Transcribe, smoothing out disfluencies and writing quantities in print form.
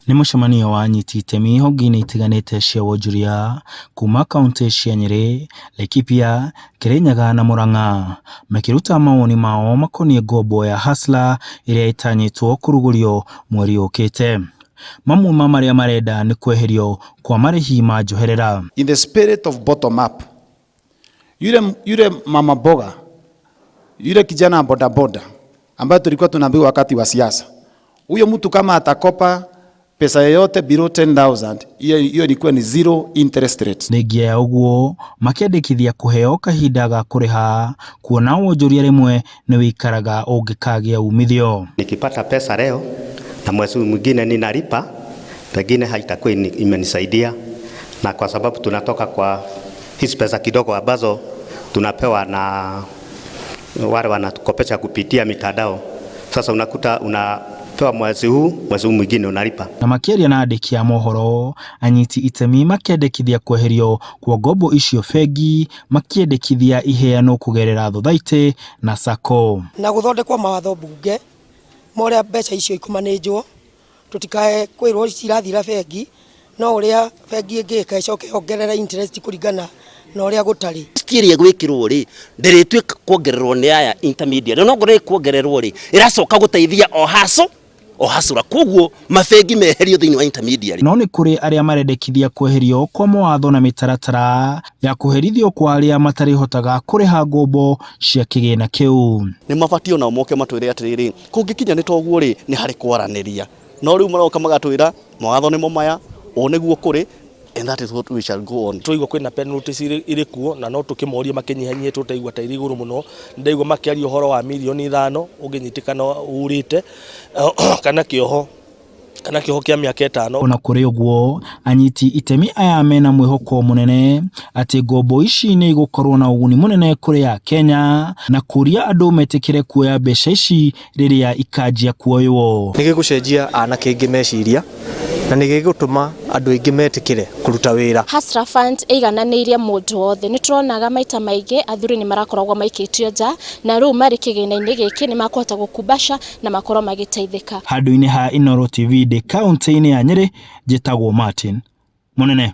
Nĩ mũcemanio wa anyiti itemi honge-inĩ itiganĩte cia wonjoria kuma kauntĩ cia Nyĩrĩ, Laikipia, Kĩrĩnyaga na Murang'a makĩruta mawoni mao makoniĩ ngombo ya Hustler ĩrĩa ĩtanyĩtwo kũrugũrio mweri ũkĩte. Mamwe ma marĩa marenda nĩ kweherio kwa marĩhi ma njoherera. In the spirit of bottom up, yule, yule mama mboga, yule kijana boda boda ambaye tulikuwa tunaambiwa wakati wa siasa, huyo mtu kama atakopa pesa yoyote below 10,000, hiyo hiyo ilikuwa ni zero interest rate. Thengia ya ũguo makĩendekithia kũheo kahinda ga kũrĩha kuona wonjoria rĩmwe nĩ wĩikaraga ũngĩkagĩa umithio. Nikipata pesa leo na mwezi mwingine ninalipa, pengine haitakuwa imenisaidia, na kwa sababu tunatoka kwa hizi pesa kidogo ambazo tunapewa na wale wanatukopesha kupitia mitandao. Sasa unakuta unapewa mwezi huu mwingine unalipa. Na makĩaria na andĩki a mohoro, anyiti itemi makĩendekithia kweherio kwa ngombo icio bengi, makĩendekithia iheanwo kũgerera thothaitĩ na SACCO. Na gũthondekwo mawatho mbunge ma ũrĩa mbeca icio ikũmanĩnjwo, tũtikae kwĩrwo cirathira bengi, no ũrĩa bengi ĩngĩka ĩcoke yongerere interest kũringana na ũrĩa gũtarĩ. Ĩrĩa ĩgwĩkĩrwo rĩ, ndĩrĩtuĩka kuongererwo nĩ aya intermediary, no ngorwo ĩkuongererwo rĩ, ĩracoka gũteithia o haco o hacũra, koguo mabengi meherio thĩinĩ wa intermediary. No nĩ kũrĩ arĩa marendekithia kweherio kwa mawatho na mĩtaratara ya kũherithio kwa arĩa matarĩhotaga kũrĩha ngombo cia kĩgĩna kĩu. Nĩ mabatiĩ onao moke matwĩre atĩrĩrĩ, kũngĩkinya nĩ toguo rĩ, nĩ harĩ kwaranĩria, no rĩu maroka magatwĩra mawatho nĩmo maya, ũũ nĩguo kũrĩ, and that is what we shall go on. Twaigua kwĩna penalties irĩ kuo, na no tũkĩmorie makĩnyihanyihie, tũtaigua ta irĩ igũrũ mũno. Ndaigua makĩaria ũhoro wa 5 mirioni ũngĩnyitĩkana urĩte kana kĩoho kĩa mĩaka 5. Ona kũrĩ ũguo, anyiti itemi aya mena mwĩhoko mũnene atĩ ngombo ici nĩ igũkorwo na ũguni mũnene kũrĩ Akenya na kũria andũ metĩkĩre kuoya mbeca ici rĩrĩa ikanjia kuoywo. Nĩ gĩgũcenjia anake aingĩ meciria na nĩ gĩgũtũma andũ aingĩ metĩkĩre kũruta wĩra. Hustler Fund ĩigananĩirie mũndũ wothe. Nĩ tũronaga maita maingĩ athuri nĩ marakoragwo maikĩtio nja, na rĩu marĩ kĩgĩna-inĩ gĩkĩ nĩ makũhota gũkumbaca na makorwo magĩteithĩka. Handũ-inĩ ha Inooro TV ndĩ kaunti-inĩ ya Nyĩrĩ, njĩtagwo Martin Mũnene.